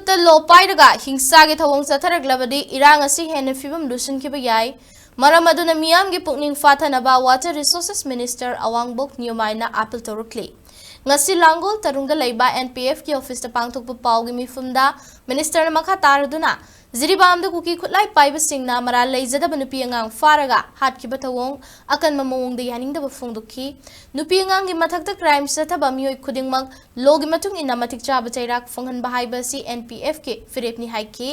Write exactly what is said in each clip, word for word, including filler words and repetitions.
ꯃꯊꯛꯇ ꯂꯣ ꯄꯥꯏꯔꯒ ꯍꯤꯡꯁꯥꯒꯤ ꯊꯧꯑꯣꯡ ꯆꯠꯊꯔꯛꯂꯕꯗꯤ ꯏꯔꯥꯡ ꯑꯁꯤ ꯍꯦꯟꯅ ꯐꯤꯕꯝ ꯂꯨꯁꯤꯟꯈꯤꯕ ꯌꯥꯏ꯫ ꯃꯔꯝ ꯑꯗꯨꯅ ꯃꯤꯌꯥꯝꯒꯤ ꯄꯨꯛꯅꯤꯡ ꯐꯥꯊꯅꯕ Water Resources Minister ꯑꯋꯥꯡꯕꯣꯛ ꯅꯤꯌꯣꯃꯥꯏꯅ ꯑꯥꯄꯤꯜ ꯇꯧꯔꯛꯂꯤ꯫ ꯉꯁꯤ ꯂꯥꯡꯒꯣꯜ ꯇꯔꯨꯡꯗ ꯂꯩꯕ N P F ꯀꯤ ꯑꯣꯐꯤꯁꯇ ꯄꯥꯡꯊꯣꯛꯄ ꯄꯥꯎꯒꯤ ꯃꯤꯐꯝꯗ ꯃꯤꯅꯤꯁꯇꯔꯅ ꯃꯈꯥ ꯇꯥꯔꯗꯨꯅ ꯖꯤꯔꯤꯕꯥꯝꯗ ꯀꯨꯀꯤ ꯈꯨꯠꯂꯥꯏ ꯄꯥꯏꯕꯁꯤꯡꯅ ꯃꯔꯥꯜ ꯂꯩꯖꯗꯕ ꯅꯨꯄꯤ ꯑꯉꯥꯡ ꯐꯥꯔꯒ ꯍꯥꯠꯈꯤꯕ ꯊꯧꯑꯣꯡ ꯑꯀꯟꯕ ꯃꯑꯣꯡꯗ ꯌꯥꯅꯤꯡꯗꯕ ꯐꯣꯡꯗꯣꯛꯈꯤ꯫ ꯅꯨꯄꯤ ꯑꯉꯥꯡꯒꯤ ꯃꯊꯛꯇ ꯀ꯭ꯔꯥꯏꯝ ꯆꯠꯊꯕ ꯃꯤꯑꯣꯏ ꯈꯨꯗꯤꯡꯃꯛ ꯂꯣꯒꯤ ꯃꯇꯨꯡ ꯏꯟꯅ ꯃꯇꯤꯛ ꯆꯥꯕ ꯆꯩꯔꯥꯛ ꯐꯪꯍꯟꯕ ꯍꯥꯏꯕ ꯑꯁꯤ N P F ꯀꯤ ꯐꯤꯔꯦꯞꯅꯤ ꯍꯥꯏꯈꯤ꯫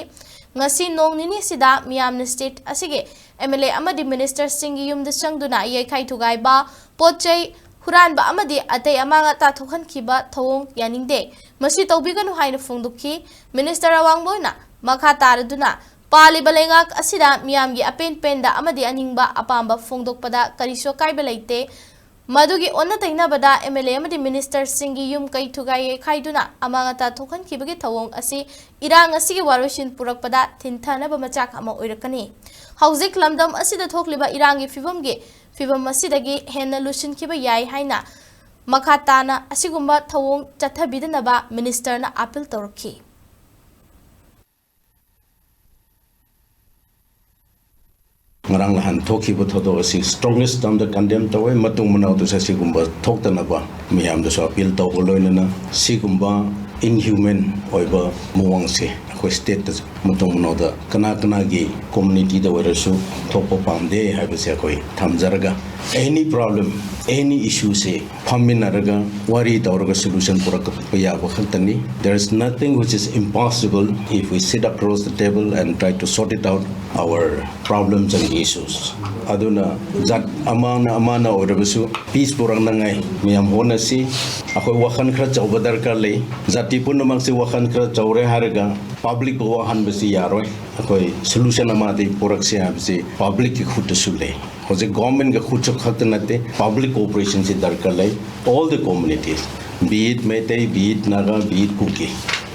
ꯉꯁꯤ ꯅꯣꯡ ꯅꯤꯅꯤ ꯑꯁꯤꯗ ꯃꯤꯌꯥꯝꯅ ꯁ꯭ꯇꯦꯠ ꯑꯁꯤꯒꯤ M L A ꯑꯃꯗꯤ ꯃꯤꯅꯤꯁꯇꯔꯁꯤꯡꯒꯤ ꯌꯨꯝꯗ ꯆꯪꯗꯨꯅ ꯌꯩꯈꯥꯏ ꯊꯨꯒꯥꯏꯕ, ꯄꯣꯠ ꯆꯩ ꯍꯨꯔꯥꯟꯕ ꯑꯃꯗꯤ ꯑꯇꯩ ꯑꯃꯥꯡ ꯑꯇꯥ ꯊꯣꯛꯍꯟꯈꯤꯕ ꯊꯧꯑꯣꯡ ꯌꯥꯅꯤꯡꯗꯦ꯫ ꯃꯁꯤ ꯇꯧꯕꯤꯒꯅꯨ ꯍꯥꯏꯅ ꯐꯣꯡꯗꯣꯛꯈꯤ꯫ ꯃꯤꯅꯤꯁꯇꯔ ꯑꯋꯥꯡꯕꯣꯏꯅ ꯃꯈꯥ ꯇꯥꯔꯗꯨꯅ ꯄꯥꯜꯂꯤꯕ ꯂꯩꯉꯥꯛ ꯑꯁꯤꯗ ꯃꯤꯌꯥꯝꯒꯤ ꯑꯄꯦꯟ ꯄꯦꯟꯗ ꯑꯃꯗꯤ ꯑꯅꯤꯡꯕ ꯑꯄꯥꯝꯕ ꯐꯣꯡꯗꯣꯛꯄꯗ ꯀꯔꯤꯁꯨ ꯑꯀꯥꯏꯕ ꯂꯩꯇꯦ꯫ ꯃꯗꯨꯒꯤ ꯑꯣꯟꯅ ꯇꯩꯅꯕꯗ M L A ꯑꯃꯗꯤ ꯃꯤꯅꯤꯁꯇꯔꯁꯤꯡꯒꯤ ꯌꯨꯝ ꯀꯩ ꯊꯨꯒꯥꯏ ꯌꯩꯈꯥꯏꯗꯨꯅ ꯑꯃꯥꯡ ꯑꯇꯥ ꯊꯣꯛꯍꯟꯈꯤꯕꯒꯤ ꯊꯧꯑꯣꯡ ꯑꯁꯤ ꯏꯔꯥꯡ ꯑꯁꯤꯒꯤ ꯋꯥꯔꯣꯏꯁꯤꯟ ꯄꯨꯔꯛꯄꯗ ꯊꯤꯟꯊꯅꯕ ꯃꯆꯥꯛ ꯑꯃ ꯑꯣꯏꯔꯛꯀꯅꯤ꯫ ꯍꯧꯖꯤꯛ ꯂꯝꯗꯝ ꯑꯁꯤꯗ ꯊꯣꯛꯂꯤꯕ ꯏꯔꯥꯡꯒꯤ ꯐꯤꯕꯝꯒꯤ ꯐꯤꯕꯝ ꯑꯁꯤꯗꯒꯤ ꯍꯦꯟꯅ ꯂꯨꯁꯤꯟꯈꯤꯕ ꯌꯥꯏ ꯍꯥꯏꯅ ꯃꯈꯥ ꯇꯥꯅ ꯑꯁꯤꯒꯨꯝꯕ ꯊꯧꯑꯣꯡ ꯆꯠꯊꯕꯤꯗꯅꯕ ꯃꯤꯅꯤꯁꯇꯔꯅ ꯑꯥꯄꯤꯜ ꯇꯧꯔꯛꯈꯤ꯫ ꯉꯔꯥꯡ ꯅꯍꯥꯟ ꯊꯣꯛꯈꯤꯕ ꯊꯧꯗꯣꯛ ꯑꯁꯤ strongest termꯗ condemn ꯇꯧꯋꯦ꯫ ꯃꯇꯨꯡ ꯃꯅꯥꯎꯗꯁꯨ ꯑꯁꯤꯒꯨꯝꯕ ꯊꯣꯛꯇꯅꯕ ꯃꯤꯌꯥꯝꯗꯁꯨ ꯑꯥꯄꯤꯜ ꯇꯧꯕ ꯂꯣꯏꯅꯅ ꯁꯤꯒꯨꯝꯕ inhuman ꯑꯣꯏꯕ ꯃꯑꯣꯡꯁꯦ ꯑꯩꯈꯣꯏ ꯁ꯭ꯇꯦꯠꯇ ꯃꯇꯨꯡ ꯃꯅꯥꯎꯗ ꯀꯅꯥ ꯀꯅꯥꯒꯤ ꯀꯝꯃ꯭ꯌꯨꯅꯤꯇꯤꯗ ꯑꯣꯏꯔꯁꯨ ꯊꯣꯛꯄ ꯄꯥꯝꯗꯦ ꯍꯥꯏꯕꯁꯦ ꯑꯩꯈꯣꯏ ꯊꯝꯖꯔꯒ, any problem, any issueꯁꯦ ꯐꯝꯃꯤꯟꯅꯔꯒ ꯋꯥꯔꯤ ꯇꯧꯔꯒ solution ꯄꯨꯔꯛꯄ ꯌꯥꯕ ꯈꯛꯇꯅꯤ꯫ There is nothing which is impossible if we sit across the table and try to sort it out our problems and issues. ꯑꯗꯨꯅ ꯖꯥꯠ ꯑꯃꯅ ꯑꯃꯅ ꯑꯣꯏꯔꯕꯁꯨ peace ꯄꯨꯔꯛꯅꯉꯥꯏ ꯃꯌꯥꯝ ꯍꯣꯠꯅꯁꯤ꯫ ꯑꯩꯈꯣꯏ ꯋꯥꯈꯜ ꯈꯔ ꯆꯥꯎꯕ ꯗꯔꯀꯥꯔ ꯂꯩ꯫ ꯖꯥꯇꯤ ꯄꯨꯝꯅꯃꯛꯁꯤ ꯋꯥꯈꯜ ꯈꯔ ꯆꯥꯎꯔꯦ ꯍꯥꯏꯔꯒ publicꯄꯨ ꯋꯥꯍꯟꯕꯁꯤ ꯌꯥꯔꯣꯏ꯫ ꯑꯩꯈꯣꯏ solution ꯑꯃꯗꯤ ꯄꯨꯔꯛꯁꯤ ꯍꯥꯏꯕꯁꯤ publicꯀꯤ ꯈꯨꯠꯇꯁꯨ ꯂꯩ꯫ ꯍꯧꯖꯤꯛ governmentꯀ ꯈꯨꯠꯁꯨ ꯈꯛꯇ ꯅꯠꯇꯦ, public cooperationꯁꯤ ꯗꯔꯀꯥꯔ ꯂꯩ꯫ All the communities, be it Meitei, be it Naga, be it ꯀꯨꯀꯤ,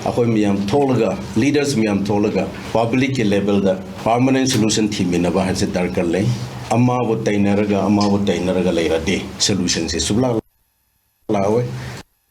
ꯑꯩꯈꯣꯏ ꯃꯌꯥꯝ ꯊꯣꯛꯂꯒ, leaders ꯃꯌꯥꯝ ꯊꯣꯛꯂꯒ publicꯀꯤ levelꯗ permanent solution ꯊꯤꯃꯤꯟꯅꯕ ꯍꯥꯏꯕꯁꯤ ꯗꯔꯀꯥꯔ ꯂꯩ꯫ ꯑꯃꯕꯨ ꯇꯩꯅꯔꯒ, ꯑꯃꯕꯨ ꯇꯩꯅꯔꯒ ꯂꯩꯔꯗꯤ solutionꯁꯤ ꯁꯨꯛꯂꯥꯛ ꯂꯥꯛꯑꯣꯏ꯫